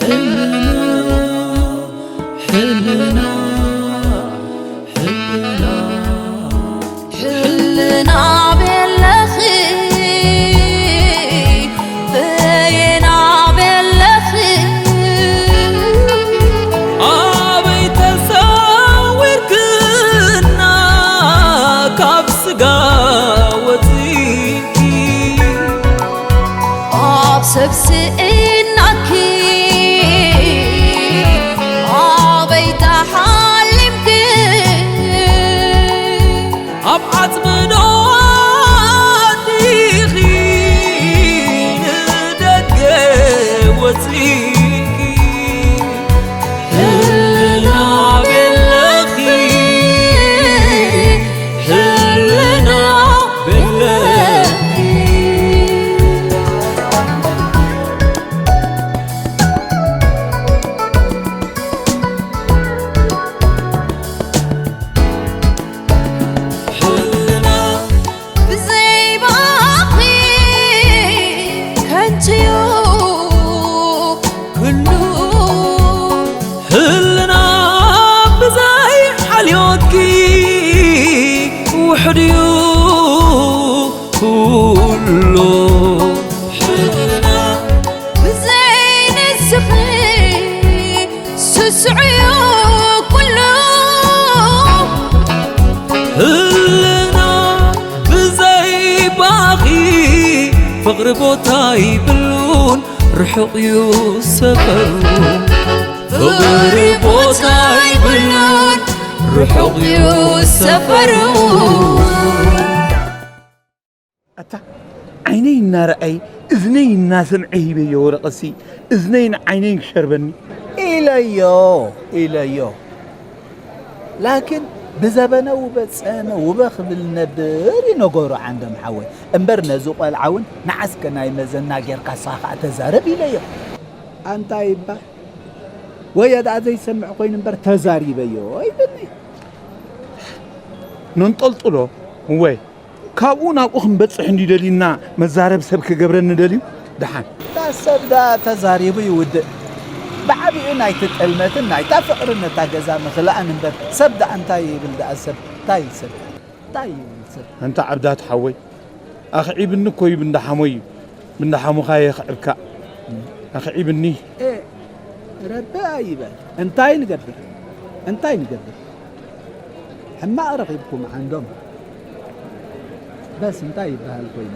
ሕልና፣ ሕልና፣ ሕልና፣ ሕልና ቤለኺ፣ በየና ቤለኺ? ኣበይ ተሰዊርክና ካብ ስጋ ወጺእኪ? ኣብ ሰብ ስኢናኪ ኣበይ ተሓሊምኪ? ኣብ ዓጽሚ ዶ ኣቲኺ ንደገ ወጺእኪ? ሕልና ቤለኺ፣ ሕልና ቤለኺ። ሕልና ብዘይ ባኺ ከንቱ'ዩ ኩሉ። ሕልና ብዘይ ሓልዮትኪ ውሑድ'ዩ ኩሉ። ሕልና ብዘይ ንስኺ ስሱዕ'ዩ ኩሉ። ሕልና ብዘይ ባኺ ፍቕሪ ቦታ ይብሉን ርሑቕ እዩ ሰፈሩ። ፍቕሪ ቦታ ይብሉን ርሑቕ እዩ ሰፈሩ። ኣታ ዓይነይ እናረኣየ እዝነይ እናሰምዐ ሂበዮ ወረቐሲ እዝነይን ዓይነይን ክሸርበኒ ኢለዮ ኢለዮ። ላኪን ብዘበነ ውበ ጸመ ውበ ክብል ነብር እዩ ነገሩ ዓንዶም ሓወይ። እምበር ነዚ ቆልዓ እውን ንዓስከ ናይ መዘና ጌርካ ንስኻ ከኣ ተዛረብ ኢለዮ። ኣንታ ይባ ወየ ደኣ ዘይሰምዕ ኮይኑ እምበር ተዛሪበዮ ይብልኒ። ነንጠልጥሎ እወ ካብኡ ናብኡ ክንበጽሕ እንድዩ ደልዩና መዛረብ ሰብ ክገብረኒ ደልዩ ደሓን። እታ ሰብ ደኣ ተዛሪቡ ይውድእ። ብዓቢኡ ናይቲ ጥልመትን ናይታ ፍቕርን ነታ ገዛ ምኽላእን እምበር ሰብ ደኣ እንታይ ይብል ደኣ ሰብ እንታይ ሰብ እንታይ ይብል ሰብ። ኣንታ ዓብዳት ሓወይ ኣኽዒብኒ እኮ እዩ ብንዳሓሞ እዩ ብንዳሓሙኻ የኽዕብካ ኣኽዒብኒ። ኤ ረቢ ኣይበል እንታይ ንገብር እንታይ ንገብር። ሕማቕ ረኺብኩም ዓንዶም። በስ እንታይ ይበሃል ኮይኑ?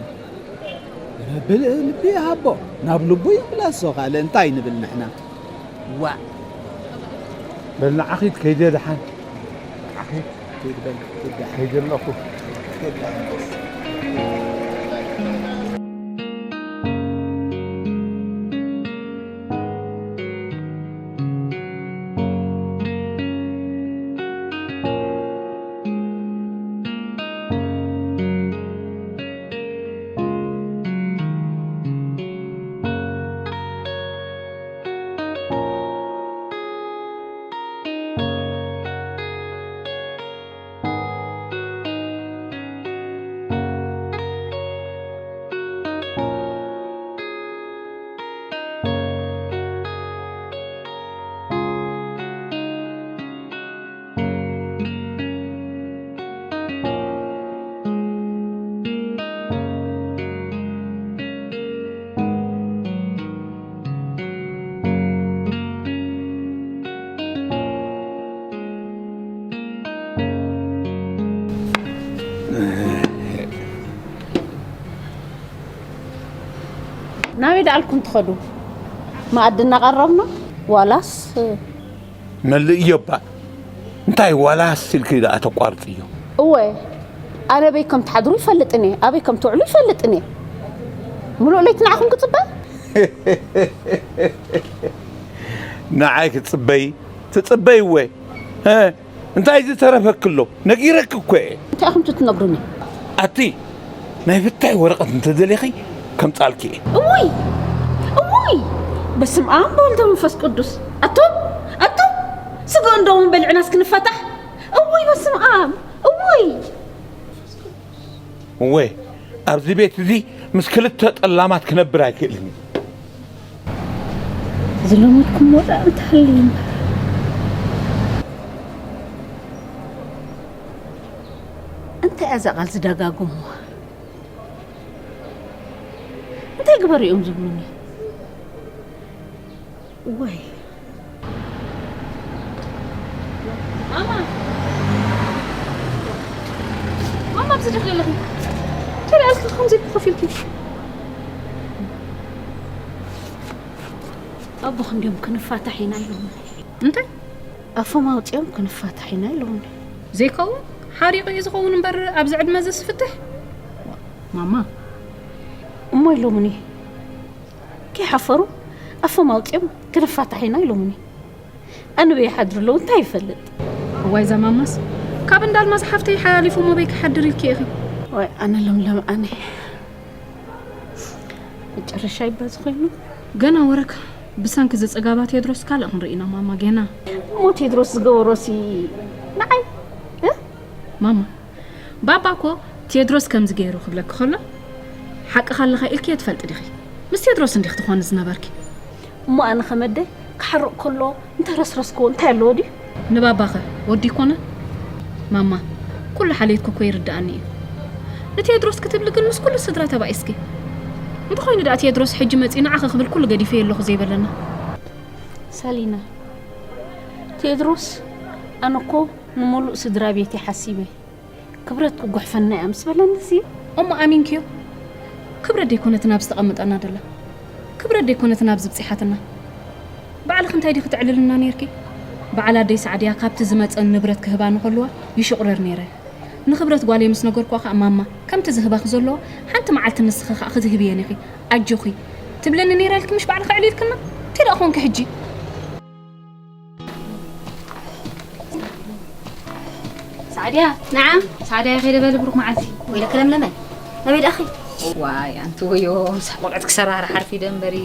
ረቢ ልቢ ይሃቦ ናብ ልቡ ይምለሶ ካልእ እንታይ ንብል ንሕና። ዋእ። በል ንዓ ኺድ ከይደ ደሓን። ንዓ ኺድ። ኪድ በል ኪድ ደሓን። ከይደ ኣለኹ። ኪድ ደሓን በስ። ናበይ ደኣልኩም ትኸዱ? መኣዲ እናቐረብና ዋላስ? መልእዮ እባ እንታይ ዋላስ ኢልኪ ደኣ ተቋርጽዮ? እወ ኣነ ኣበይ ከም ትሓድሩ ይፈልጥን እየ ኣበይ ከም ትውዕሉ ይፈልጥን እየ። ምሉእ ለይቲ ንዓኹም ክጽበ? ንዓይ ክጽበይ ትጽበይ እወ። እንታይ ዝተረፈኪ ኣሎ ነጊረኪ እኮ እየ። እንታይ ኢኹም ትትነግሩኒ? ኣቲ ናይ ፍታይ ወረቐት እንተደሊኺ ከምጻልኪ እየ። እውይ እውይ በስም ኣብ በወልድ መንፈስ ቅዱስ ኣቶም ኣቶም ስግኡን ደሙን በሊዕናስ ክንፋታሕ እውይ በስም ኣብ እውይ። እወ ኣብዚ ቤት እዚ ምስ ክልተ ጠላማት ክነብር ኣይክእልን እየ። ዝለመድኩሞ ደኣ እንተሃልዩ እምበር። እንታይ እያ እዛ ቃል ዝደጋግሙዋ? እንታይ ግበሪ እዮም ዝብሉኒ? ወይ ማማ፣ ማማ፣ ኣብዚ ዲኺ ዘለኺ? እንታይ ደኣ ኢልኪ ከምዚ ኢልኪ ኮፍ ኢልኪ? ኣቦ ክንድዮም ክንፋታሕ ኢና ኢሎምኒ። እንታይ? ኣፎም ኣውፂኦም ክንፋታሕ ኢና ኢሎምኒ። ዘይከውን ሓሪቑ እዩ ዝኸውን እምበር ኣብዚ ዕድመ እዚ ዝፍትሕ? ማማ። እሞ ኢሎምኒ። ከይሓፈሩ ኣፎም ኣውፂኦም ክንፋታሕ ኢና ኢሎምኒ። ኣንበይ ይሓድሩ ኣለዉ እንታይ ይፈልጥ? እዋይ እዛ ማማስ ካብ እንዳ ኣልማዝ ሓፍተይ ሓሊፉ እሞ በይ ክሓድር ኢልኪ ኢኺ። ወይ ኣነ ለምለም ኣነ። መጨረሻ ይባዚ ኮይኑ። ገና ወረካ ብሰንኪ እዚ ጽጋባ ቴድሮስ ካልእ ክንርኢ ኢና ማማ ገና። እሞ ቴድሮስ ዝገበሮሲ ንዓይ እ? ማማ ባባ እኮ ቴድሮስ ከምዚ ገይሩ ክብለኪ ከሎ ሓቅኻ ኣለኻ ኢልኪ ትፈልጢ ዲኺ? ምስ ቴድሮስ እንዲኺ ትኾኒ ዝነበርኪ። እሞ ኣነ ከመደ ክሓርቕ ከሎ እንተረስረስክዎ እንታይ ኣለዎ ድዩ? ንባባኸ ወዲ ይኮነ? ማማ ኩሉ ሓልየትኪ እኮ ይርድኣኒ እዩ። ንቴድሮስ ክትብሊ ግን ምስ ኩሉ ስድራ ተባኢስኪ። እንተኾይኑ ደኣ ቴድሮስ ሕጂ መጺኡ ንዓኺ ክብል ኩሉ ገዲፈዮ ኣለኹ ዘይበለና። ሳሊና ቴድሮስ ኣነ እኮ ንሙሉእ ስድራ ቤት ሓሲበ ክብረት ክጉሕፈና እያ ምስ በለኒ እዚ እሞ ኣሚንክዮ? ክብረት ደይኮነትን ኣብዚ ተቐምጠና ደላ? ክብረት ደይኮነትን ኣብዚ ብጺሓትና? ባዕልኺ እንታይ ዲኺ ትዕልልና ነይርኪ? በዓል ኣደይ ሳዕድያ ካብቲ ዝመጸን ንብረት ክህባ ንኸልዋ ይሽቑረር ነይረ። ንኽብረት ጓለይ ምስ ነገርኩዋ ከኣ ማማ ከምቲ ዝህባኺ ዘለዎ ሓንቲ መዓልቲ ንስኺ ከኣ ክትህብየን ኢኺ ኣጆኺ ትብለኒ ነይራ ኢልኪ ምሽ ባዕልኺ ኣዕሊልክና? እንታይ ደኣ ኾንኪ ሕጂ? ሳዕድያ። ነዓም። ሳዕድያ ከይደ በሊ ብሩኽ መዓልቲ። ወይለኪ ለምለመ። ናበይ ደኣኺ? ዋይ ኣንቲ ወዮ ምሳሕ ቆልዑት ክሰራርሕ ሓርፊደ እምበሪ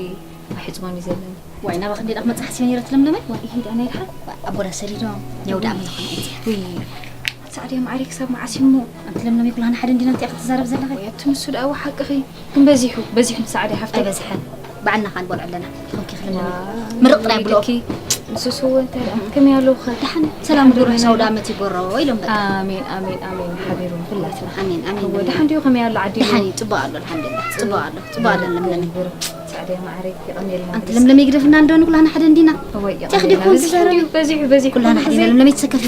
ኣሕጽቦም እዩ ዘለኒ። ዋይ ናባኺ እንዴ ደኣ ክመጽእ ሓሲበ ነይረ እቲ ለምለመ። ዋይ ይሄ ደኣ ናይ ደሓን። ኣቦና ሰሊዶም ኛው ደኣ መታኹም። ውይ ሳዕድያ ማዕረይ ክሳብ መዓስ እዩ እሞ? ኣንቲ ለምለመይ ኩላህና ሓደ እንዲና እንታይ ኢኺ ትዛረቢ ዘለኺ? ወይ ኣቲ ንሱ ደኣ እወ ሓቅኺ። ግን በዚሑ በዚሑ ሳዕድያ ሓፍተይ። ኣይበዝሐን። ባዕልና ኸኣ ንበልዖ ኣለና። ኾንኪ ኸይለና ምርቕ ጥራይ ብሎ። ንሱስ እወ እንታይ ደኣ ከመይ ኣለውኸ? ደሓን ሰላም ግብሪ ሕሳው ደኣ መት ይጎሮ ኢሎም በቃ። ኣሜን ኣሜን ኣሜን ሓቢሩ ንኹላትና። ኣሜን ኣሜን። እወ ደሓን ድዩ ከመይ ኣሎ ዓዲ? ደሓን እዩ ጽቡቕ ኣሎ ኣልሓምዱሊላህ ጽቡቕ ኣሎ ጽቡቕ ኣሎ ለምለመይ። ሳዕድያ ማዕረይ የቐንየልና። ኣንቲ ለምለመይ ግደፍና እንዶ ንኩላህና ሓደ እንዲና። እወ ቴኽ ዲኹም የቐንየልና። በዚሑ ትዛረቢ? ድዩ በዚሑ በዚሑ ኩላህና ኩሉ ሓደ ግዜ። ኢና ለምለመይ ትሰከፊ።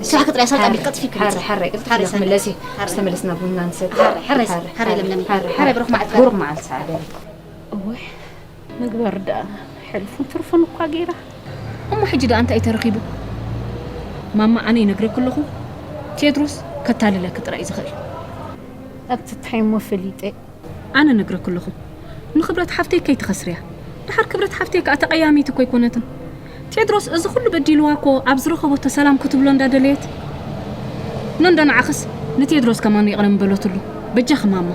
ስራሕ ክጥራይ ሳልጣ ቤት ቀጥፊ ክመጽእ። ሓረ ሓረ ቅልጥፍ ሓረ ኢልኪ ሰንበት። ምለሲ። ሓረ። ምስ ተመለስና ቡና ንሰቲ። ሓረ፣ ሓረ፣ ሓረ ለምለመይ። ሓረ፣ ሓረ። ሓረ ብሩኽ መዓልቲ። ብሩኽ መዓልቲ ሰዓደ። እወ፣ ምግባር ደኣ ሕልፉን ትርፉን እኳ ገይራ። እሞ ሕጂ ደኣ እንታይ ተረኺቡ? ማማ ኣነ ይነግረኪ ኣለኹ። ቴድሮስ ከታልለኪ ጥራይ እዩ ዝኽእል። ኣብቲ እንታይ እሞ ፈሊጠ። ኣነ ነግረኪ ኣለኹ። ንኽብረት ሓፍተይ ከይትኸስርያ። ድሓር ክብረት ሓፍተይ ከኣ ተቐያሚት እኮ ኣይኮነትን። ቴድሮስ እዚ ኩሉ በዲልዋ እኮ ኣብ ዝረኸበቶ ሰላም ክትብሎ እንዳደለየት። ነንዶ ንዓኽስ ንቴድሮስ ከማን ይቕረ ምበለትሉ። በጃኺ ማማ።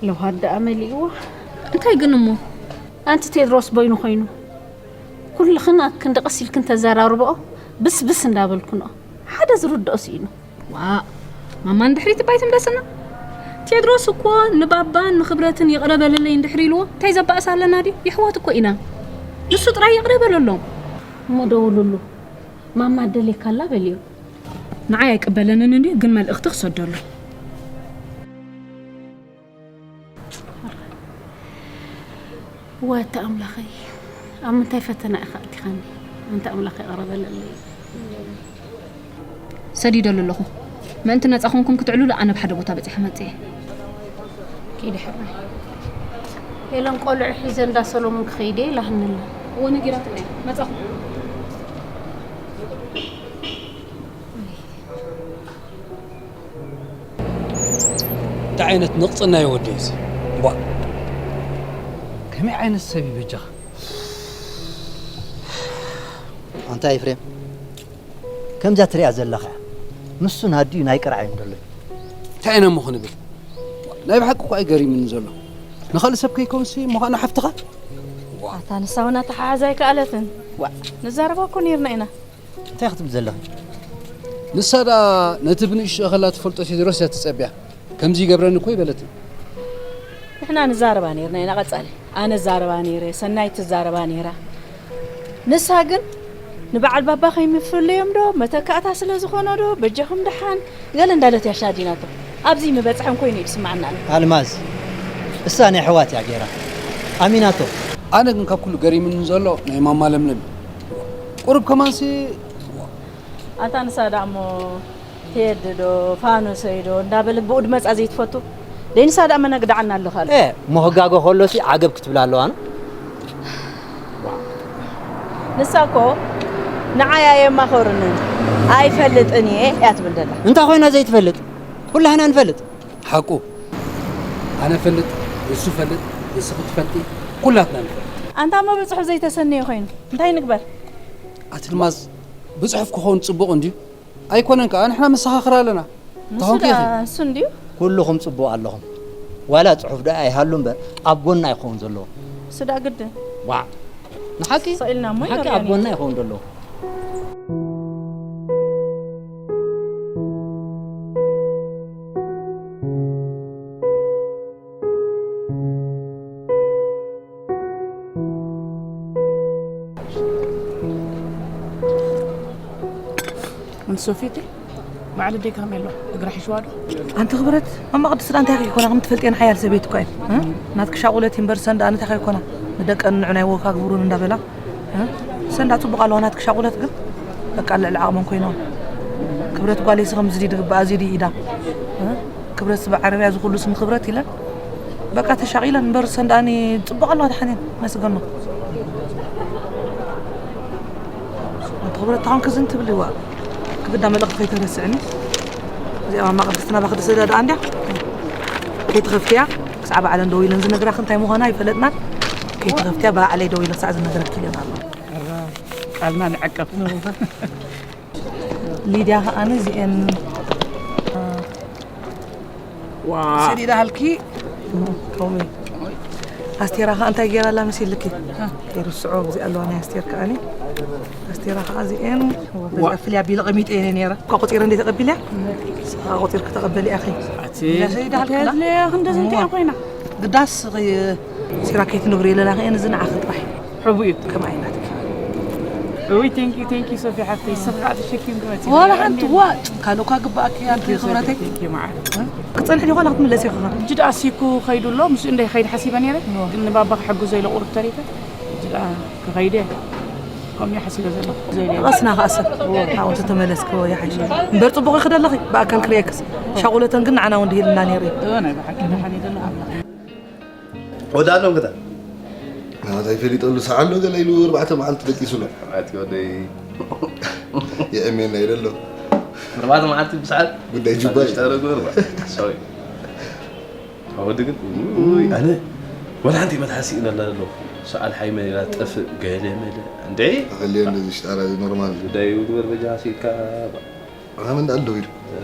ለውሃት ደኣ መሊእዋ። እንታይ ግን እሞ? ኣንቲ ቴድሮስ በይኑ ኮይኑ ኩልኽን ኣክንዲ ቀስ ኢልክን ተዘራርብኦ ብስብስ እንዳበልክንኦ ሓደ ዝርድኦ ስኢኑ። ዋእ ማማ ንድሕሪት እባ ኣይትምለስና። ቴድሮስ እኮ ንባባን ንኽብረትን ይቕረ በልለይ እንድሕሪ ኢልዎ እንታይ ዘባእስ ኣለና ድዩ? የሕዋት እኮ ኢና። ንሱ ጥራይ ይቕረ በለሎም። እሞ ደውልሉ። ማማ ትደልየካ ኣላ በልዮ። ንዓይ ኣይቅበለንን እንድዩ ግን መልእኽቲ ክሰደሉ። ዋታ ኣምላኸይ፣ ኣብ ምንታይ ፈተና ኢኻ ኣእቲኻኒ? ኣንታ ኣምላኸይ፣ ይቕረ በለለይ። ሰዲደሉ ኣለኹ። ምእንቲ ነጻ ኮንኩም ክትዕልሉ ኣነ ብሓደ ቦታ በጺሐ መጽየ። ኪዲ ሕራይ። ሄለን ቆልዑ ሒዘ እንዳ ሰሎሞን ክኸይድ እየ ኢላትኒ ኣላ። እወ፣ ነጊራትና እያ። መጻኹ። እንታይ ዓይነት ንቕጽና እዩ ወደይ እዚ? ቧእ። ከመይ ዓይነት ሰብ እዩ በጃኻ? ኣንታ ኤፍሬም፣ ከምዛ ትሪኣ ዘለኻ እያ። ንሱ ናዲኡ ናይ ቅርዓ እዩ ዘሎ። እንታይ ኢና እሞ ክንብል? ናይ ብሓቂ እኮ እዩ ገሪሙኒ ዘሎ። ንኻልእ ሰብ ከይከውንሲ ምዃኑ ሓፍትኻ? ኣታ ንሳ እውን ኣተሓሓዛ ኣይከኣለትን። ዋእ፣ ንዛረባ እኮ ነይርና ኢና። እንታይ ክትብል ዘለኺ? ንሳ ደኣ ነቲ ብንእሽቶ ከላ ትፈልጦ ቴድሮስ እያ ትጸብያ። ከምዚ ይገብረኒ እኮ ይበለትኒ። ንሕና ንዛረባ ነይርና ኢና ቀጻሊ። ኣነ ዛረባ ነይረ፣ ሰናይት ትዛረባ ነይራ። ንሳ ግን ንበዓል ባባ ከይምፍለዮም ዶ መተካእታ ስለ ዝኾኖ ዶ በጃኹም ደሓን ገለ እንዳለት ያሻዲናቶ ኣብዚ ምበጽሐን ኮይኑ እዩ ዝስማዓና። ኣልማዝ፣ እሳ ናይ ኣሕዋት እያ ገይራ ኣሚናቶ። ኣነ ግን ካብ ኩሉ ገሪምኒ ዘሎ ናይ ማማ ለምለም እዩ። ቁሩብ ከማንሲ ኣታ ንሳ ደኣ እሞ ቴዲ ዶ ፋኖሰይ ዶ እንዳበለት ብኡ ድመጻ ዘይትፈቱ ደይንሳ ደኣ መነግዳዓና ኣለኻ። እ፣ ሞህጋጎ ከሎሲ ዓገብ ክትብል ኣለዋ። ንሳ እኮ ንዓይ ኣየማኸሩንን ኣይፈልጥን እየ እያ ትብል ዘላ። እንታይ ኮይና ዘይትፈልጥ? ኩላህና ንፈልጥ። ሓቁ። ኣነ ፈልጥ፣ ንሱ ፈልጥ፣ ንስኺ ትፈልጢ፣ ኩላትና ንፈልጥ። ኣንታ እሞ ብጽሑፍ ዘይተሰነየ ኮይኑ እንታይ ንግበር? ኣቲ ልማዝ ብጽሑፍ ክኸውን ጽቡቕ እንድዩ። ኣይኮነን ከኣ ንሕና መሰኻኽር ኣለና። ንሱ ተኾንኪ ደኣ ኢኺ። እሱ እንድዩ። ኩልኹም ጽቡቕ ኣለኹም። ዋላ ጽሑፍ ደኣ ኣይሃሉ እምበር ኣብ ጎና ኣይኸውን ዘለዎ። እሱ ደኣ ግድን። ዋዕ። ንሓቂ? ስቕ ኢልና እሞ ንሓቂ ይንሪኦ ኣብ ጎና ነይሩ። ኣይኸውን ዘለዎ። ኣንቲ ሶፊቲ፣ በዓል ኣደይ ከመይ ኣሎ? እግራ ሒሽዋ ዶ? ኣንቲ ክብረት፣ ማማ ቅድስቲ ደኣ እንታይ ከይኮና፣ ከም ትፈልጥየን ሓያል ሰበይቲ እኳ እየን። እ? ናትኪ ሻቑለት እምበር ሰንዳ እንታይ ከይኮና፣ ንደቀን ንዑ ናይ ወካ ግብሩን እንዳበላ፣ እ? ሰንዳ ጽቡቕ ኣለዋ፣ ናትኪ ሻቑለት ግን በቃ ልዕሊ ዓቕመን ኮይነን። ክብረት ጓለይሲ ከምዚ ድዩ ድግባኣ፣ እዚ ድዩ ኢዳ? እ? ክብረት ስባ ዓረብያ፣ እዚ ኩሉ ስም ክብረት ኢለን። በቃ ተሻቒለን እምበር ሰንዳኣኒ ጽቡቕ ኣለዋ፣ ደሓን እየን፣ መስገኖ። ኣንቲ ክብረት፣ ታኹም ክዝን ትብልዋ። ክብዳ መልእኽቲ ከይተረስዕኒ። እዚኣ ማማ ቅድስትና ባኽ ትስእዳ ደኣ እንድያ። ከይትኸፍትያ፣ ክሳዕ ባዕለን ደው ኢለን ዝነግራኺ እንታይ ምዃና ኣይፈለጥናን። ከይትኸፍትያ፣ ባዕለይ ደው ኢለ ክሳዕ ዝነግረኪ ኢለን ኣለዋ። ቃልና ንዕቀብ። ሊድያ ከኣ እዚኤን ዋ። ስእሊ ደሃልኪ ከምኡ። ኣስቴራ ከኣ እንታይ ገይራ ኣላ መሲልኪ? ከይርስዖ፣ እዚ ኣለዋ ናይ ኣስቴር ከኣኒ። ኣስቴራ ከኣ እዚኤን ዋ። በዛ ፍልይ ኣቢለ ቀሚጠ እየ ነይረ። እኳ ቆጺረ እንደ ተቐቢልያ? እኳ ቆጺርኪ ተቐበሊ ኣኺ። ኣቲ ኢላ ሰይዳ ሃልክላ? ተዝለያ ክንደዚ እንታይ እዋ። ኮይና? ግዳስ ኸይ-፣ ሲራ ከይትነግሪ የለና ኸየን እዚ ንዓኺ ጥራሕ። ሕቡ እዩ። ከም ኣይናትኪ። እውይ፣ ቴንኪ፣ ቴንኪ ሶፊ ሓፍተይ፣ ስፍራ ተሸኪምኪ መፂ። ዋላ ሓንቲ ዋ፣ ካልኦካ ግባኣኪ ኣንቲ ክብረተይ። ቴንኪ መዓር። ክትጸንሒ ዲኻ ዋላ ክትምለሲ ኢኻ? ሕጂ ደኣ ሲኩ ከይዱ ኣሎ፣ ምስኡ እንደ ከይድ ሓሲበ ነይረ። እዎ። ግን ንባባ ክሕግዞ ኢለ ቁሩብ ተሪፈ። ሕጂ ደኣ ክኸይደ፣ ከምኡ ሓሲበ ዘለኹ። ዘይለ። ቀስና ከኣ ሰብ፣ ኣብኡ ተመለስኪ ይሓይሽ። እምበር ጽቡቕ ኢኺ ደለኺ፣ ብኣካል ክርእየክስ። ሻቑለተን ግን ንዓና እውን ድሂልና ነይሩ እዩ። እዎ፣ ናይ ብሓቂ ደሓን እዩ ዘሎ ኣምላኽ። ወዳሎም ግዳ። ናታ ይፈሊጠሉ ሰዓሎ ገለ ኢሉ ኣርባዕተ መዓልቲ ደቂሱሎ። ኣቲ ወደይ። የእሜን ናይ ደሎ። ኣርባዕተ መዓልቲ ብሰዓት ጉዳይ ጁባይ። ሽጣረ ጎርባ። ሶሪ። ወዲ ግን፣ ውይ፣ ኣነ ወላ ሓንቲ መትሓዚ ስኢነ ኣላ ኣለኹ። ሰዓል ሓይመ ኢላ ጠፍእ፣ ገለ መለ። እንዴ? ተኸልዮ እንደዚ ሽጣራ እዚ ኖርማል። ጉዳይ ይግበር በጃ ሲካ። ኣነ ምን እንዳልደው ኢሉ። እ።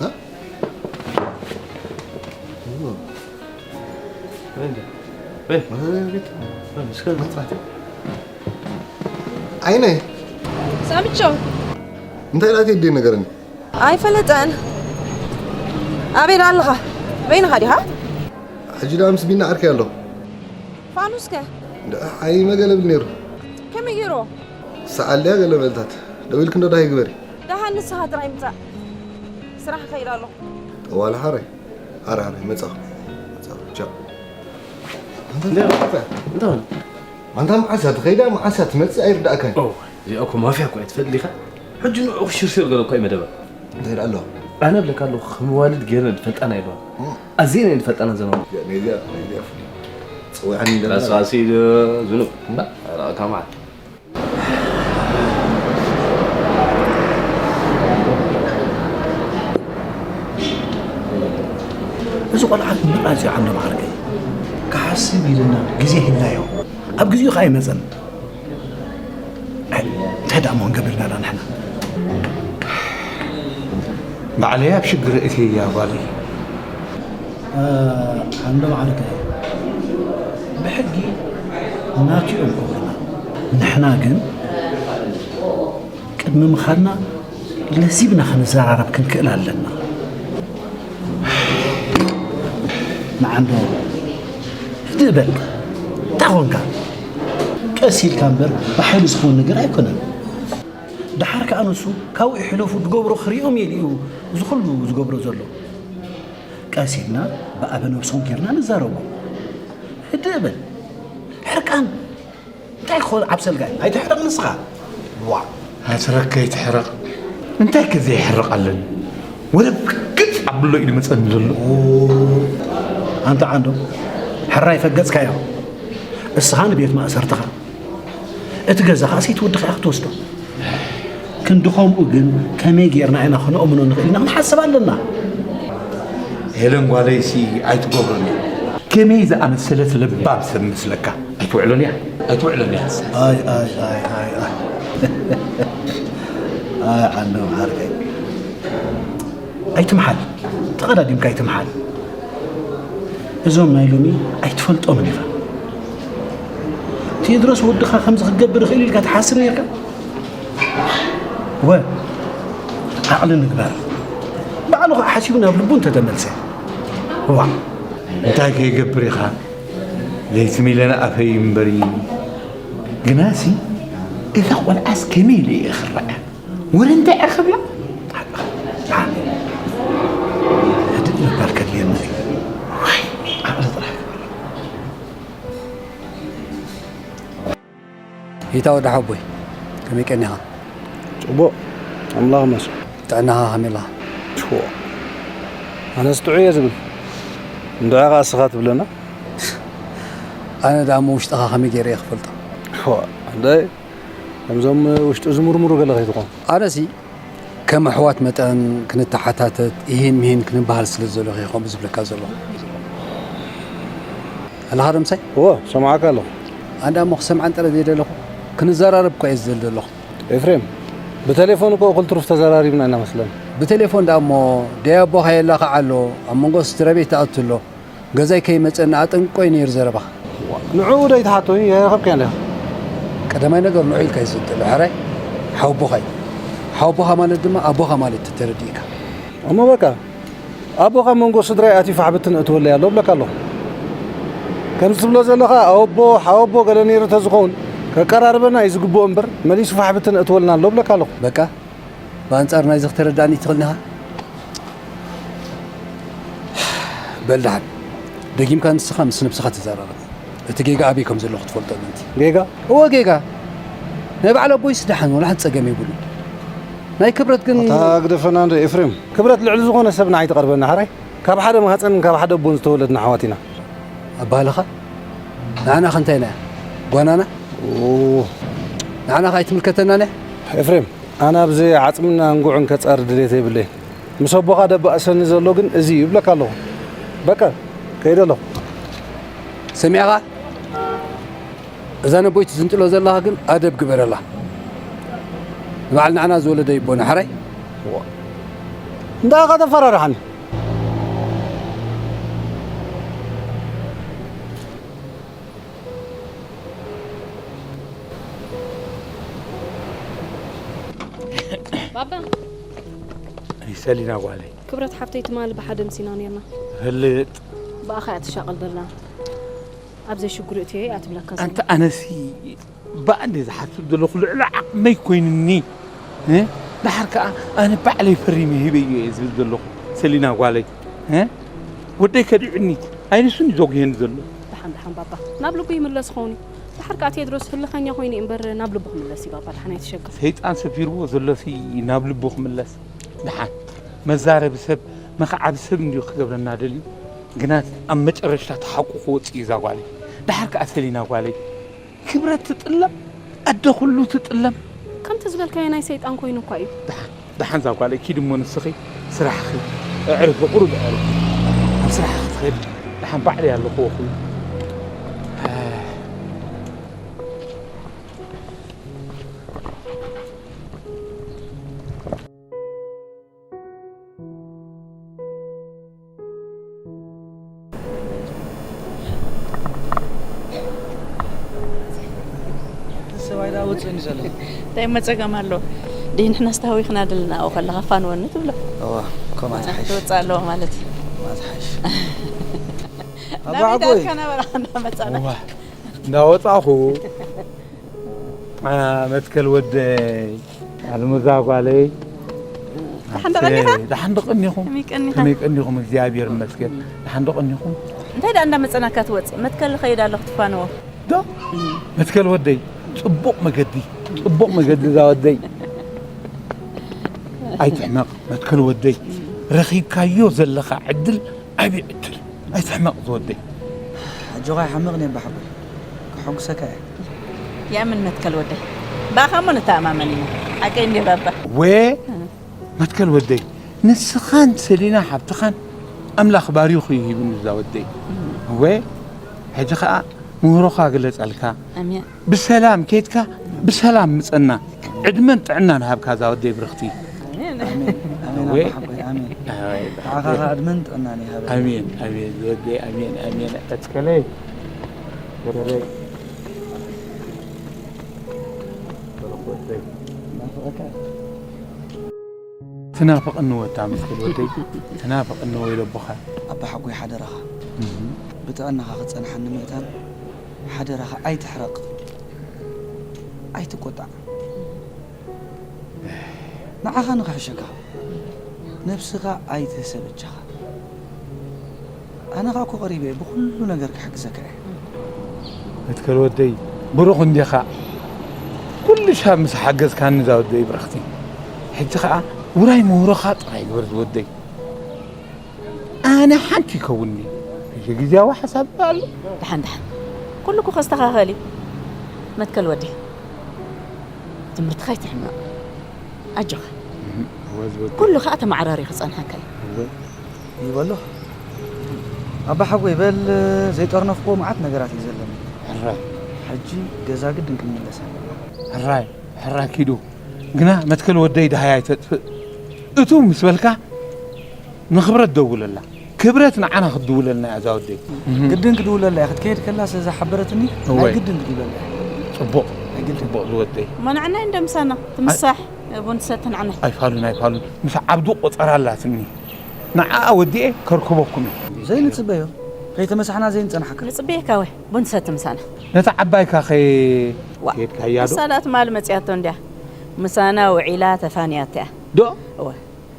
እ? እ። እ። እ። እ። እ። እስከ መጽናት። ዓይነይ። ሳምቾ። እንታይ ዳት ይዲ ነገርኒ? ኣይፈለጠን። ኣበይ ደኣ ኣለኻ? በይንኻ ዲኻ? ሕጂ ደኣ ምስ ቢና ዓርከይ ኣለኹ። ፋኑስከ? ደኣ ሓይ መገለ ብል ነይሩ። ከመይ ገይሩ? ሰዓል ድያ ገለ በልታት። ደው ኢልክ እንዶ ዳሂ ግበሪ። ደሓን ንስኻ ጥራይ ምጻእ። ስራሕ እኸይድ ኣለኹ። ጠዋለ ሓራይ። ሓራይ፣ ሓራይ፣ መጻኹ። መጻኹ። ቻው። እንደ-፣ እንደ-፣ ኣንታ መዓስ እያ ትኸይዳ፣ መዓስ እያ ትመጽእ ኣይርዳእካን። ኦ፣ እዚኣ እኮ ማፍያ እኮ እያ ትፈልጥ ዲኻ? ሕጂ ንዕኡ ክሽርሽር ገለ እኮ እዩ መደባ። እንታይ ደኣ ኣለዋ? ኣነ እብለካ ኣለኹ፣ ከም ዋልድ ገይረን ዝፈልጣና የለዋን። እም። ኣዝየን እየን ዝፈልጣና ዘለዋ። ነዚኣ፣ ነዚኣ ፍሉይ። ጸዊዓኒ እንደገና። ቀስ ቀስ ኢሉ ዝኑብ። እምባ? ኧረ፣ ከማን። እዚ ቆልዓ ክምራ እዚ ዓንዶም ዓርከይ ክሓስብ ኢልና ግዜ ሂብናዮ። ኣብ ግዜኡ ከኣ ኣይመጸን። ኣይ፣ እንታይ ደኣ እሞ ክንገብር ኢና ንሕና? ባዕለይ ኣብ ሽግር እትያ ጓለይ። እ፣ ዓንዶም ዓርከይ፣ ብሕጊ ናቱ እዮም ክብሉና። ንሕና ግን ቅድሚ ምኻድና ለዚብና ክንዘራረብ ክንክእል ኣለና። ንዓንዶ ህድእ በል። እንታይ ኾንካ? ቀስ ኢልካ እምበር ብሓይሊ ዝኸውን ነገር ኣይኮነን። ደሓር ከኣ ንሱ ካብኡ ይሕለፉ ዝገብሮ ክሪኦም እየ ኢሉ እዚ ኩሉ ዝገብሮ ዘሎ። ቀስ ኢልና ብኣበ ነብሶም ጌርና ንዛረቦ። ህድእ በል። ሕርቃን እንታይ ክኾን ዓብሰልጋይ? ኣይትሕረቕ ንስኻ። ዋ። ኣትረከ ኣይትሕረቕ። እንታይ ከ ዘይሕረቕ ኣለኒ? ወለ ብግልጽ ኣብሎ ኢሉ መጸኒ ዘሎ። ኣንታ ዓንዶ፣ ሕራይ ፈገጽካዮ። እስኻ ንቤት ማእሰርትኻ። እቲ ገዛ ኸኣ ሰይትወድኻ ኢኻ ክትወስዶ። ክንዲ ኸምኡ ግን ከመይ ጌርና ኢና ኸነእምኖ ንኽእል ኢና ክንሓስብ ኣለና። ሄለን ጓለይሲ ኣይትገብሮን እያ። ከመይ ዝኣመሰለት ለባም ሰብ መስለካ? ኣይትውዕሎን እያ። ኣይትውዕሎን እያ። ኣይ፣ ኣይ፣ ኣይ፣ ኣይ፣ ኣይ። ኣይ፣ ዓንዶም ዓርከይ። ኣይትምሓል። ተቐዳዲምካ ኣይትምሓል። እዞም ናይ ሎሚ ኣይትፈልጦምን ኢኻ። ቴድሮስ ወድኻ ከምዚ ክገብር ይኽእል ኢልካ ትሓስብ ነርካ? ወ፣ ዓቕሊ ንግበር። ባዕሉ ኸዓ ሓሲቡ ናብ ልቡ እንተተመልሰ። እዋ። እንታይ ከይገብር ኢኻ? ለይቲ ሚለና ኣፈይ እምበሪ። ግናሲ፣ እዛ ቆልዓስ ከመይ ኢለ እየ ክረኣ? ወረ እንታይ እየ ክብላ? ህድእ ምባል ከድልየና እዩ። ዋይ፣ ዓቕሊ ጥራሕ። ይታ ወዲ ሓቦይ፣ ከመይ ቀኒኻ? ጽቡቕ፣ ኣምላኽ ይመስገን። ጥዕናኻ ከመይ ኣለኻ? ሽዎ። ኣነስ ጥዑይ እየ ዝብል። እንድዒ ኸኣ እስኻ ትብለና? ኣነ ደኣ እሞ ውሽጥኻ ከመይ ገይረ እየ ክፈልጦ? ሽዎ፣ ኣደይ፣ ከምዞም ውሽጡ ዝምርምሩ ገለ ከይትኾን። ኣነሲ ከም ኣሕዋት መጠን ክንተሓታተት፣ ኢሂን ምሂን ክንበሃል ስለ ዝደለኹ እየ ከምኡ ዝብለካ ዘለኹ። ኣለኻ ዶ ምሳይ? እወ፣ ሰማዕካ ኣለኹ። ኣንዳ እሞ ክሰምዓን ጥረ ዘይደለኹ፣ ክንዘራረብ እኳ እየ ዝደሊ ዘለኹ። ኤፍሬም፣ ብቴሌፎን እኮ እኹል ትሩፍ ተዘራሪብና ኢና መስለኒ። ብቴሌፎን ደኣ እሞ፣ ደይ ኣቦኻ የላኽዓ ኣሎ፣ ኣብ መንጎ ስድራ ቤት ትኣቱ ኣሎ። ገዛይ ከይመጸኒ ኣጠንቆይ ነይሩ ዘረባኻ። ንዕኡ ዶ ኣይትሓቶን? የረኸብካዮ ኣለኻ። ቀዳማይ ነገር ንዑ ኢልካ እዩ ዝዘንጠሎ። ሕራይ ሓወቦኻ እዩ። ሓወቦኻ ማለት ድማ ኣቦኻ ማለት ተረዲእካ። እሞ በቃ፣ ኣቦኻ መንጎ ስድራይ ኣትዩ ፋሕ ብትን እትወለይ ኣሎ እብለካ ኣለኹ። ከምዚ ትብሎ ዘለኻ ኣወቦ፣ ሓወቦ ገለ ነይሩ ተዝኸውን፣ ከቀራርበና እዩ ዝግብኦ እምበር፣ መሊሱ ፋሕ ብትን እትወልና ኣሎ እብለካ ኣለኹ። በቃ፣ ብኣንጻር ናይዚ ክተረዳእኒ ትኽእል ዲኻ? በል ደሓን፣ ደጊምካ ንስኻ ምስ ነብስኻ ተዘራረብ። እቲ ጌጋ ኣበይ ከም ዘሎ ክትፈልጦ ምእንቲ። ጌጋ? እወ ጌጋ። ናይ በዓል ኣቦይስ ደሓን፣ ወላ ሓንቲ ጸገም የብሉን። ናይ ክብረት ግን ኣታ ግደፈና እንዶ ኤፍሬም። ክብረት ልዕሊ ዝኾነ ሰብ ንዓይ ትቐርበና ሕራይ። ካብ ሓደ ማህጸንን ካብ ሓደ ኣቦን ዝተወለድና ኣሕዋት ኢና። ኣባህላኻ? ንዓና ከ እንታይ ኢና? ጓናና? ኦ። ንዓና ከ ኣይትምልከተናን እያ? ኤፍሬም፣ ኣነ ኣብዚ ዓጽምና እንጉዕን ከጻሪ ድሌት የብለይን። ምስ ኣቦኻ ደባእሰኒ ዘሎ ግን እዚ እዩ እብለካ ኣለኹ። በቃ፣ ከይደ ኣለኹ። ሰሚዕኻ? እዛ ነቦይ ትዝንጥሎ ዘለኻ ግን ኣደብ ግበረላ። ንበዓል ንዓና ዝወለደ ይቦና ሕራይ። እንታይ ኢኻ ተፈራርሓኒ? ባባ። ሰሊና ጓለይ። ክብረት ሓፍተይ ትማሊ ብሓደ ምሲና ነርና። ፈልጥ። ብኣኻ እያ ትሻቐል ዘላ። ኣብ ዘይሽግሩ እትዮ እያ ትብለካ ዘላ። ኣንታ ኣነሲ ብኣንዴ ዝሓስብ ዘለኹ ልዕሊ ዓቕመይ ኮይኑኒ። እ? ደሓር ከኣ ኣነ ባዕለይ ፈሪመ ሂበዮ እየ ዝብል ዘለኹ። ሰሊና ጓለይ። እ? ወደይ ከዲዑኒ። ኣይንሱን እዩ ዘጉህየኒ ዘሎ። ደሓን፣ ደሓን ባባ። ናብ ልቡ ይምለስ ኸውን እዩ። ደሓር ከኣ ቴድሮስ ህልኸኛ ኮይኑ እዩ እምበር ናብ ልቡ ክምለስ እዩ ባባ። ደሓን ኣይትሸገር። ሰይጣን ሰፊርዎ ዘሎሲ ናብ ልቡ ክምለስ። ደሓን። መዛረቢ ሰብ፣ መኽዓቢ ሰብ እንድዩ ክገብረና ደልዩ። ግናት ኣብ መጨረሽታ እቲ ሓቁ ክወጽእ እዩ እዛ ጓለይ። ደሓር ከኣ ሰሊና ጓለይ። ክብረት ትጥለም፣ ኣደ ኩሉ ትጥለም። ከምቲ ዝበልካዮ ናይ ሰይጣን ኮይኑ እኳ እዩ። ደሓን፣ ደሓን እዛ ጓለይ ኪዲ እሞ ንስኺ ስራሕኺ ኣዕርፊ፣ ቁሩብ ኣዕርፊ። ኣብ ስራሕኺ ትኸዲ። ደሓን ባዕለይ ኣለኹ ወኹ። ሰብኣይ ደኣ ወፅእኒ ዘሎ። እንታይ እሞ ፀገም ኣሎ? ድይ ንሕና ዝተሃዊኽና ዘለና ኣብኡ ከለኻ ፋንወኒ ትብሎ። እዋ፣ ከምኣ ትሓይሽ። ትወፅእ ኣለዎ ማለት እዩ። ከምኣ ትሓይሽ። ናበይ ኣባዕጎይ። ደኣ ነበራ እንዳመፃና? እዋ፣ እንዳወፃኹ መትከል ወደይ ኣልሙዛ ጓለይ። ደሓን ዶ ቀኒኻ? ደሓን ዶ ቀኒኹም? ከመይ ቀኒኻ? ከመይ ቀኒኹም? እግዚኣብሔር ይመስገን። ደሓን ዶ ቀኒኹም? እንታይ ደኣ እንዳመጸናካ ትወጽእ? መትከል ዝኸይድ ኣለኹ ትፋነዎ። ዶ? መትከል ወደይ፣ ጽቡቕ መገዲ፣ ጽቡቕ መገዲ እዛ ወደይ። ኣይትሕመቕ መትከል ወደይ፣ ረኺብካዮ ዘለኻ ዕድል ዓቢ ዕድል። ኣይትሕመቕ ዝወደይ። ኣጆኻ ኣይሓምቕን እየ ባሓጎይ። ከሐጉሰካ እየ። ይኣምን መትከል ወደይ። ብኣኻ እሞ ንተኣማመን ኢና። ሓቀይ እንድየ ባባ። ወ መትከል ወደይ፣ ንስኻን ሰሊና ሓብትኻን ኣምላኽ ባሪኹ እዩ ሂብኒ እዛ ወደይ። ወ ሕጂ ኸኣ ምህሮኻ ግለጸልካ። ኣሜን። ብሰላም ኬድካ ብሰላም ምጸና። ዕድመን ጥዕናን ሃብካ እዛ ወደይ ብርኽቲ። ኣሜን። ኣሜን፣ ኣሜን፣ ወ- ኣባ ሓጎይ፣ ኣሜን። ኣሜን። ንዓኻ ኸኣ ዕድመን ጥዕናን ይሃበልና። ኣሜን፣ ኣሜን፣ ወደይ፣ ኣሜን፣ ኣሜን። መትከለይ፣ ገረረይ። ናፍቐካ። ትናፍቐኒ ወታ መትከል ወደይ፣ ትናፍቐኒ ወይ ለቦኻ። ኣባ ሓጎይ ሓደራኻ፣ እህ። ብጥዕናኻ ክጸንሓኒ ምእታን፣ ሓደራኻ ኣይትሕረቕ፣ ኣይትቆጣዕ። ንዓኻ ንኽሕሸካ፣ ነብስኻ ኣይትህሰ በጃኻ። ኣነ ኸኣ እኮ ቀሪበ እየ፣ ብኹሉ ነገር ክሕግዘካ እየ። መትከል ወደይ፣ ብሩኽ እንዲኻ። ኩሉ ሻብ ምስ ሓገዝካኒ እዛ ወደይ ብርኽቲ። ሕጂ ኸኣ ውራይ ምህሮኻ ጥራይ ግበር ዝወደይ። ኣነ ሓንቲ ይከውንኒ። እዚ ግዜያዊ ሓሳብ ኣሎ። ደሓን፣ ደሓን። ኩሉ እኮ ከስተኻኸል እዩ። መትከል ወደይ፣ ትምህርትኻ ኣይትሕመቕ። ኣጆኻ። እህ፣ እወ ዝወደይ። ኩሉ ኸኣ ተመዓራርዩ ክጸንሓካ እዩ። እወ። ይበሎ። ኣባ ሓጎይ፣ በል፣ ዘይጠርነፍክዎ መዓት ነገራት እዩ ዘለኒ። ሕራይ። ሕጂ ገዛ ግድን ክንምለስ ኣለና። ሕራይ፣ ሕራይ ኪዱ። ግና መትከል ወደይ ደሃይ ኣይተጥፍእ። እቱ ምስ በልካ ንኽብረት ደውለላ። ክብረት ንዓና ክትድውለልና እያ እዛ ወደይ። እህ። ግድን ክድውለላ እያ። ክትከይድ ከላ ስለ ዝሓበረትኒ፣ እወ። ናይ ግድን ክድውለላ እያ። ጽቡቕ። ናይ ግድን። ጽቡቕ ዝወደይ። እሞ ንዓና እንደ ምሳና ትምሳሕ፣ ቡን ትሰቲ ንዓና። ኣይፋሉን፣ ኣይፋሉን። ምስ ዓብዱ ቆጸራ ኣላትኒ። ንዓኣ ወዲኤ ከርክበኩም እየ። ዘይንጽበዮ፣ ከይተመሳሕና ዘይንጸንሓካ። ንጽበየካ ወይ፣ ቡን ትሰቲ ምሳና። ነታ ዓባይካ ከ-፣ ዋ፣ ከየድካያ ዶ? ንሳ ደኣ ትማሊ መጺኣቶ እንድያ። ምሳና ውዒላ ተፋንያቶ እያ። ዶ? እወ።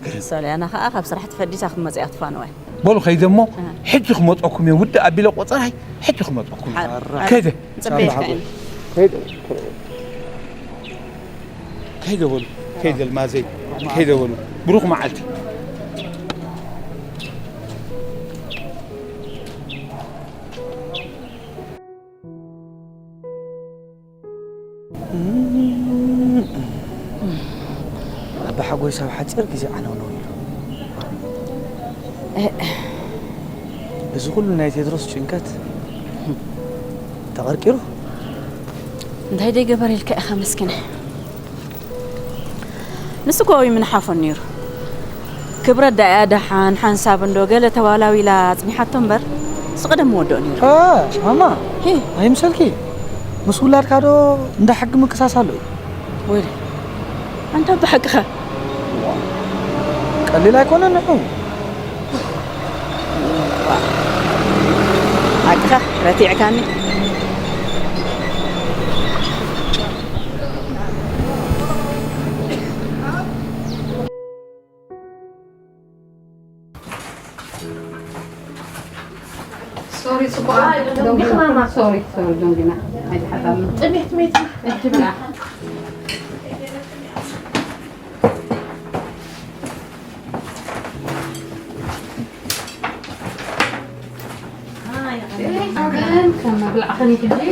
ግርም። ሶልያና ከኣ ካብ ስራሕ ተፈዲሳ ክትመጽእ እያ ትፋነዋ። በሉ ከይደ እሞ፣ እ። ሕጂ ክመጸኩም እየ፣ ውድእ ኣቢለ ቆጸራይ፣ ሕጂ ክመጸኩም እየ። ሓር፣ ሓር። ከይደ። ጽበየካ እየ። ከይደ። ከይደ በሉ፣ ከይደ ልማዘይ፣ ከይደ በሉ። ብሩኽ መዓልቲ። ኣባ ሓጎይ ሳብ ሓጺር ግዜ ዓነውነው ኢሉ። እዚ ኩሉ ናይ ቴድሮስ ጭንቀት ተቐርቂሩ? እንታይ ደይገበር ኢልካ ኢኻ መስኪናይ? ንሱ እኮ እዩ ምንሓፎ ነይሩ። ክብረት ደኣ እያ ደሓን ሓንሳብ እንዶ ገለ ተዋላዊላ ኣጽኒሓቶ እምበር፣ ንሱ ቀደም ምወድኦ ነይሩ። እ፣ ማማ፣ ሄ። ኣይምሰልኪ። ምስ ውላድካ ዶ እንዳ ሕጊ ምክሳስ ኣሎ እዩ? ወይለ፣ ኣንታ ብሓቅኻ። ቀሊል ኣይኮነን ንዑ። ሓቅኻ ረቲዕካኒ። ሶሪ፣ ጽቡቕ። ኣይ፣ ደንጊና። ሶሪ፣ ሶሪ፣ ደንጊና። ኣይተሓታምን። ጥሜት ሜት። እጅብና። ከም መብላዕኽን እዩ ሕጂ።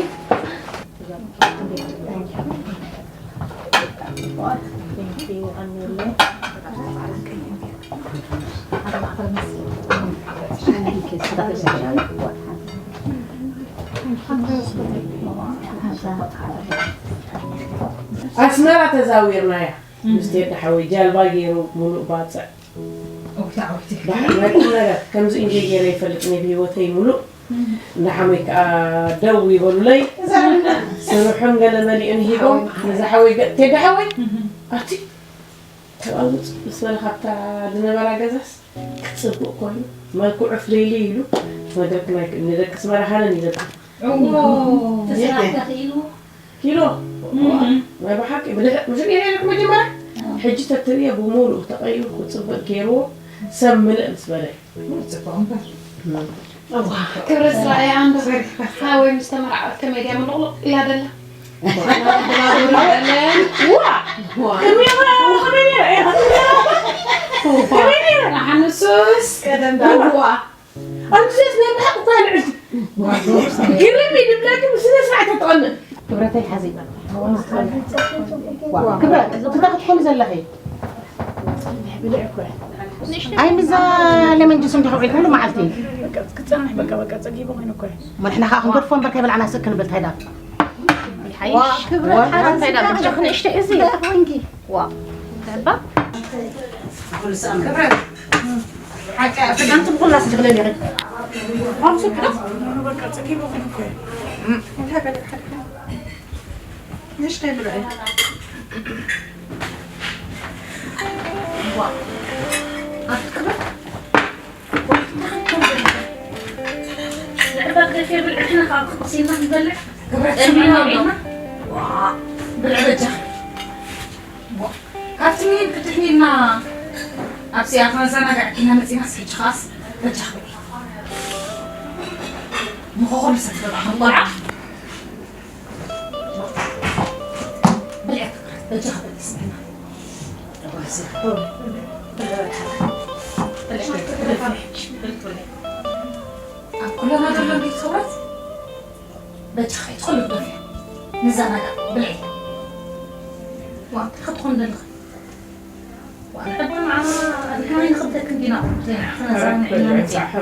ኣስመራ ተዛዊርናያ። ምስ ቴዲ ሓወይ ጃልባ ገይሩ ሙሉእ ባጽዕ። ኦታ፣ ኦቲ። ባሕሪ ናይ ቁም ነገር። ከምዚ እንጀይ ገይረ ይፈልጥን እየ ብህይወተይ ሙሉእ። እንዳ ሓመይ ከኣ ደው ይበሉለይ። ስርሑን ገለ መሊኡን ሂቦም። ነዛ ሓወይ ገ-፣ ቴዲ ሓወይ። ኣቲ ተቐልብጽ ምስ በለ ካብታ ዝነበራ ገዛስ ክጽብቕ ኮይኑ፣ መልክዑ ፍልይልይ ኢሉ፣ ክነግረክን ኣይክእልን። ንደቂ ኣስመራ ሃነን እዩ ዘብል። እዎ፣ ተስራሕካ ክኢሉ። ኪሎ። ናይ ብሓቂ ብድሕሪ፣ ምሽ ነይረ ኢልኩ መጀመርያ? ሕጂ ተትርእዮ ብምሉእ ተቐይሩ ክጽብቕ ገይርዎ፣ ሰብ ምልእ ምስ በለ። ጽቡቕ እምበር። እዋ፣ ክብረት ስራኤ ኣንዶ። ሓወይ ምስ ተመርዓወት ከመይ ድያ ምልቕልቕ ኢላ ደላ? ዋ! ከመይ ኢላ? ከመይ ኢላ? ከመይ ኢላ? ንሓንሱስ ቀደም ዳዋ። ኣንቱስ ናይ ብሓቂ እኳ ልዕልቲ። ግርም እዩ ዝብለኪ፣ ብስነ ስርዓት ተጠቐምጥ። ክብረተይ ሓዚ ይበል። ክብረት፣ እንታይ ክትኾኒ ዘለኺ? ኣይ፣ ምዛ ሌመን ጁስ እንዲኻ ውዒልኩ ሙሉ መዓልቲ። ክጸንሕ በቃ፣ በቃ፣ ጸጊቡ ኮይኑ እኮ እዩ። እሞ ንሕና ኸዓ ክንገድፎ እምበር ከይበላዕና ስእ ክንብል እንታይ ደኣ? ይሓይሽ። ክብረት፣ ሓራ እንታይ ደኣ? እንታይ ደኣ? በጃኺ ንእሽተይ ሕዚ። እንታይ ደኣ ኮይንኪ? ዋ። እንታይ እባ? ክብረት። ሓቂ፣ ክዳንኩም ኩላ ስድግለል ይኸድ። በቃ፣ ጸጊቡ ኮይኑ እኮ እዩ። እንታይ በቃ፣ ንእሽተይ ብልዒ። ዋ። ኣቲ ክብረት። ንዕባ ገፊ ብልዕትና ካብ ክሲና ንበልዕ። ክብረት ቀቢና ስምዕና ኣሎ። ኢና። ዋ፣ ብልዕ በጃ። ዋ፣ ካብቲ ሚን ክትሕኒልና ኣብዚኣ ከመዘናግዕኪ ኢና መፂና፣ ሕጂ ኸዓስ በጃ ክብሪ። ንኸኹሉ ሰብ ተባዕኹም ቆልዓ። ብልዕ ክብረት፣ በጃ ክብረት ስምዕና። ኣብ ኩለና ዘሎ ቤት ክብረት በጃኺ ትኹሉ ግደፍዮ። ንዘናጋዕ ብልዒ። ዋ፣ እንታይ ክትኾን ደለኺ? ዋ፣ ንሕቦ ንዓና፣ ንሕና ኣይንኽብደክን ዲና፣ ዘይንዓኽና ዘራና ኢና ንጽእ።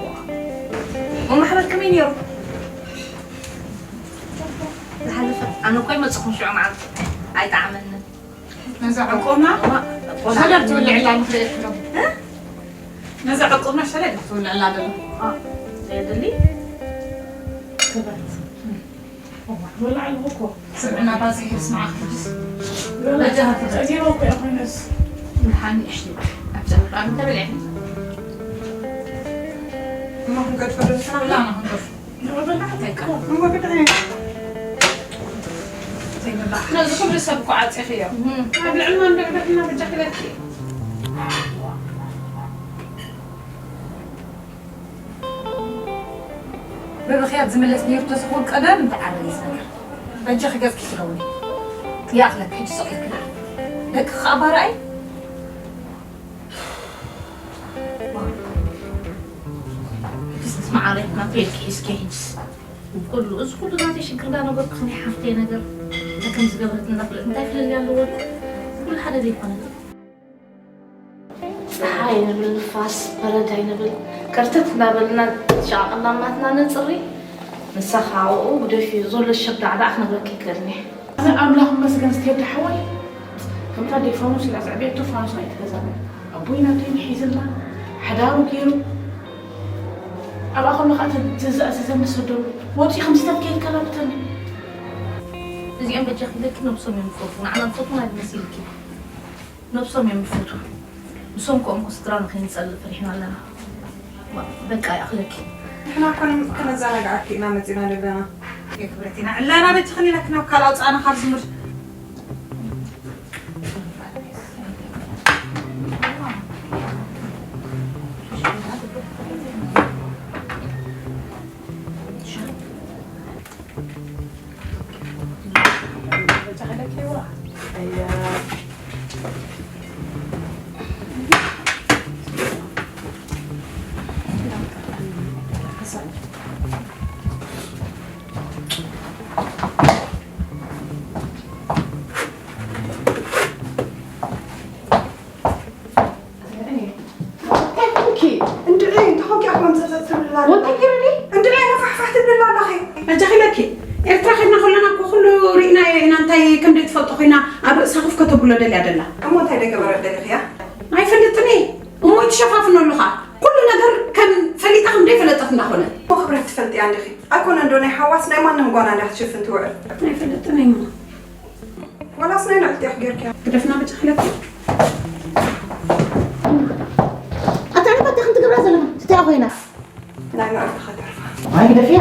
ዋ። ወማሕበር ከመይ ነይሩ? ዝሓለፈ፣ ኣነ እኮ ኣይመጽኹን ሽዑ መዓልቲ። ኣይጠዓመንን። ነዛ ዕቁብና ዋ፣ ሸለር ትውልዕላ ንኽርእየኪ ዶ? እ? ነዛ ዕቁብና ሸለር ትውልዕላ ዶ? አ፣ ዘየድሊ ክብረት። እዋ፣ ወላ ኣለኹ እኮ። ስምዕና ባዝሒ ስምዓ ክልስ። ወላ በጃ ሃፍታ። ጸጊበ እኮ እየ ኮይነስ። ንሓኒ እሽቲ። ኣብ ጨረቃ እንተበልዐ። እሞ ክንገድፎ ዶ ንሕና? ላ፣ ንኽንገድፎ። ንኽበልዕ እኮ። እሞ ብልዒ። ዘይብላዕ። ነዚ ኩሉ ሰብ እኮ ዓጺኽዮ። እህ። ኣብ ልዕልና እንዶ ዕደትና በጃ ክለኪ። ብብኽያት ዝምለስ ነይሩ ተዝኸውን ቀደም ምተዓረየ ዝነገር። በጃኺ ገጽኪ ክለውኒ። ይኣኽለኪ ሕጂ ስቕ ኢልኪ። ደቂ ኸኣ ባርኣይ። ሕጂስ ምስ መዓረይ ናተይ ኢልኪ ሒዝኪ ሕጂስ። ኩሉ፣ እዚ ኩሉ ናተይ ሽግር ዳ ነበርኩ፣ ናይ ሓፍተይ ነገር። እንታይ ከም ዝገበረት እናፍለጥ እንታይ ፍልልይ ኣለዎ? ኩሉ ሓደ ዘይኮነ። ጸሓይ ኣይንብል፣ ንፋስ በረድ ኣይንብል፣ ከርተት እናበልና ሸቓቕና ናትና ነጽሪ። ንሳ ኸኣ ኣብኡ ግደፍዮ፣ ዘሎ ሸብዳዕዳዕ ክነግረኪ ይክእልኒ። ኣነ ኣምላኽ ይመስገን፣ ስቴዲ ሓወይ፣ ከምታ ኣደይ ፋኑስ ኢላ ዘዕበየቶ ፋኑስ ናይቲ ገዛ ነይሩ። ኣቦይ ናተይ ሒዝልና፣ ሓዳሩ ገይሩ። ኣብኣ ከሎ ኸኣ ተ-፣ ተዘኣዘዘኒ ሰደሉ። ወጺኡ ከምዚ ተትከይድ ከላብተኒ። እዚኦም በጃኺ ኢለኪ ነብሶም እዮም ዝፈትዉ፣ ንዓና ዝፈትዉና ኣይመስልኪ። ነብሶም እዮም ዝፈትዉ። ንሶም ከምኡ ስድራ ንኸይንጸልእ ፈሪሕና ኣለና። ዋ፣ በቃ ይኣኽለኪ። ንሕና እኮ ን-፣ ከነዘናግዓኪ ኢና መጺና ዘለና። የክብረት ኢና። ዕላና በጃኽን ኢለኪ ናብ ካልእ ኣውጽኣና ካብ ዝምር። እንታይ ኮንኪ? እንድዒ፣ እንታይ ኮንኪ? ኣሕዋም ዘዘ ትብልላ ወንታይ ኣለኺ? ገይረኒ? እንድዒ፣ ሃፋሕፋሕ ትብልላ ኣለኺ። በጃኺ ኢለኪ። ኤርትራ ኸድና ከለና እኮ ኩሉ ርኢናዮ ኢና። እንታይ ከም ዘይትፈልጦ ኮይና ኣብ ርእሳ ከፍ ከተብሎ ደልያ ደላ። እሞ እንታይ ደገበረት ደሊኽያ? ኣይፈልጥን እየ። እሞ ይትሸፋፍኖ ኣለኻ። ኩሉ ነገር ከም ፈሊጣ ከም ዘይፈለጠት እንዳኾነ። እሞ ክብረት ትፈልጥያ እንዲኺ። ኣይኮነን ዶ ናይ ሓዋስ ናይ ማንም ጓና እንዳ ክትሽፍን ትውዕል? ኣይፈልጥን እየ እሞ። ዋላስ ናይ ንዕልቲ ኢኺ ጌርክያ? ግደፍና በጃኺ ኢለኪ። ኣታ ዕንበት ዲኺ ትገብራ ዘለኻ? ትቲኣ ኮይና። ናይ ንዕልቲ ከተርፋ። ኣይ ግደፍያ።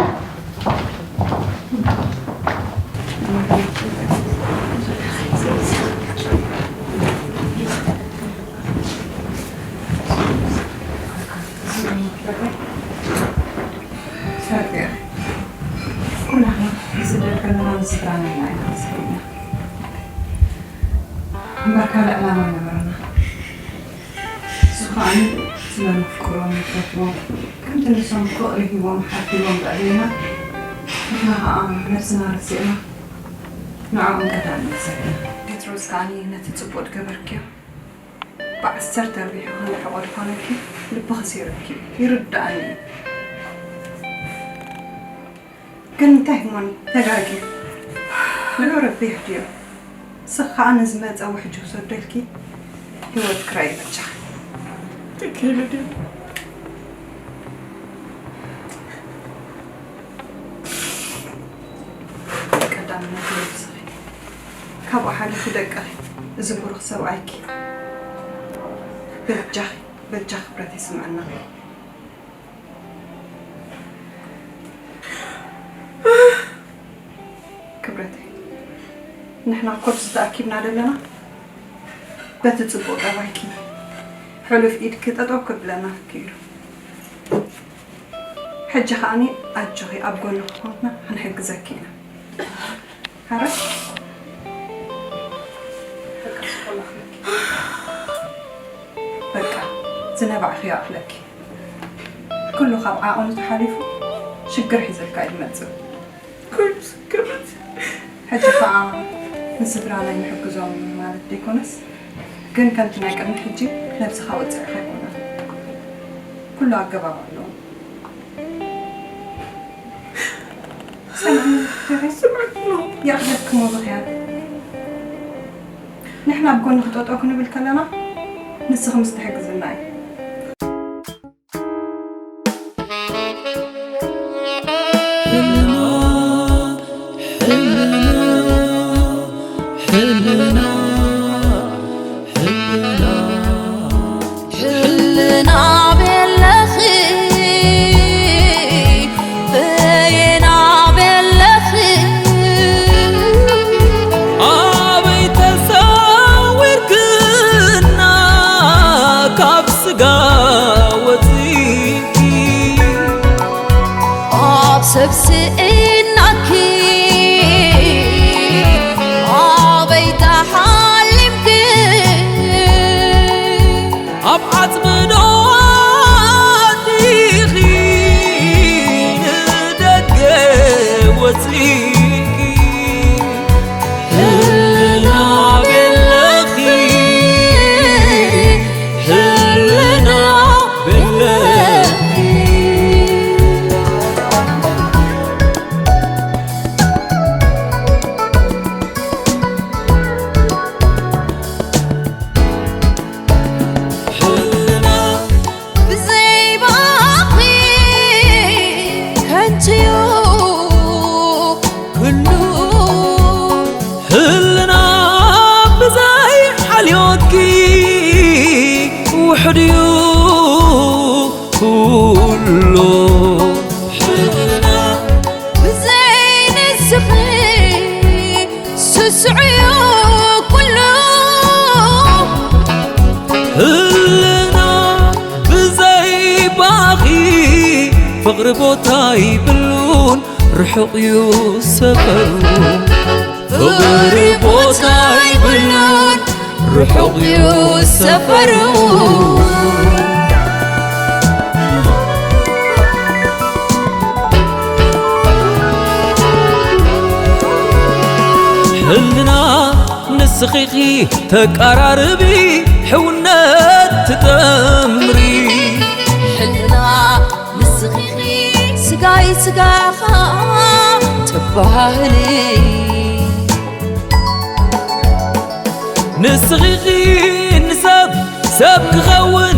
ፈጢር ኩላህና ስደት ከለና ንስድራና ኢና ኢና ተሰኪምና። እምበር ካልእ ዕላማ ኣይነበረና። እሱ ከኣ ስለ ነፍቅሮም ንፈትዎም፣ ከምቲ ንሶም ፍቕሪ ሂቦም ሓልፊዎም ዘዕብዩና፣ ንሕና ከኣ ነብስና ረሲዕና ንዕኦም ቀዳሚ ንሰግድ። ጴጥሮስ ከኣ ነቲ ጽቡቕ ዝገበርክዮ ብዓሰርተ ኣርቢሑ ከነሕቖ ድኾነኪ ልብኺ ሰይሩኪ እዩ፣ ይርድኣኒ እዩ። ግን እንታይ እሞኒ ተጋግዩ። ንዑ ረቢ የህድዮ። ንስኺ ከኣ ንዝመጸ ውሕጅ ክሰደልኪ ህይወት ክራይ በጃኺ። ትክክል ድዩ? ቀዳምነት ንነብስኺ፣ ካብኡ ሓሊፉ ደቅኺ፣ እዚ ብሩኽ ሰብኣይኪ። በጃኺ፣ በጃኺ ክብረት ይስምዐና። ክብረተይ፣ ንሕና ኮርስ ተኣኪብና ዘለና በቲ ጽቡቕ ጠባይኪ፣ ሕሉፍ ኢድኪ ጠጠው ክብለና ክኢሉ። ሕጂ ከኣኒ ኣጆኺ፣ ኣብ ጎንኺ ኮንና ክንሕግዘኪ ኢና። ሓረ በቃ፣ ዝነባዕኺ ይኣኽለኪ። ኩሉ ካብ ዓቐኑ ተሓሊፉ ሽግር ሒዘልካ እዩ ዝመጽእ። ኮይኑ ስክርት። ሕጂ ከኣ ንስድራና ይሕግዞም ማለት ዘይኮነስ፣ ግን ከምቲ ናይ ቅድሚ ሕጂ ነብስኻ ወጽዕኻ ኣይኮነን። ኩሉ ኣገባብ ኣለዎ። ሰምዕኒ ዶክተረይ? ስምዕኒ ኣለኹ። ይኣኽለኪ እሞ ብኽያት። ንሕና ኣብ ጎንኺ ጠጠው ክንብል ከለና፣ ንስኺ ምስ ትሕግዝና እዩ። ሕልና፣ ሕልና፣ ሕልና፣ ሕልና። ሕልና ቤለኺ፣ በየና ቤለኺ። ኣበይ ተሰዊርክና ካብ ስጋ ወፂእኪ? ኣብ ሰብ ስኢናኪ ኣበይ ተሓሊምኪ? ኣብ ዓጽሚ ዶ ኣቲኺ ንደገ ወጺእኪ? ህልና ቤለኺ፣ ህልና ቤለኺ። ህልና ብዘይ ባኺ ከንቱ'ዩ ኩሉ። ህልና ብዘይ ሓልዮትኪ ውሑድ'ዩ ኩሉ። ህልና ብዘይ ንስኺ ስስዑ ኩሉ። ህልና ብዘይ ባኺ ፍቕሪ ቦታ ይብሉን ርሑቕ እዩ ሰፈሩ። ፍቕሪ ቦታ ይብሉን ርሑቕ እዩ ሰፈሩ። ሕልና ንስኺ ኢኺ ተቃራርቢ ሕውነት ትጠምሪ። ሕልና ንስኺ ኢኺ ስጋይ ስጋኻ ትበሃህሊ። ንስኺ ኢኺ ንሰብ ሰብ ክኸውን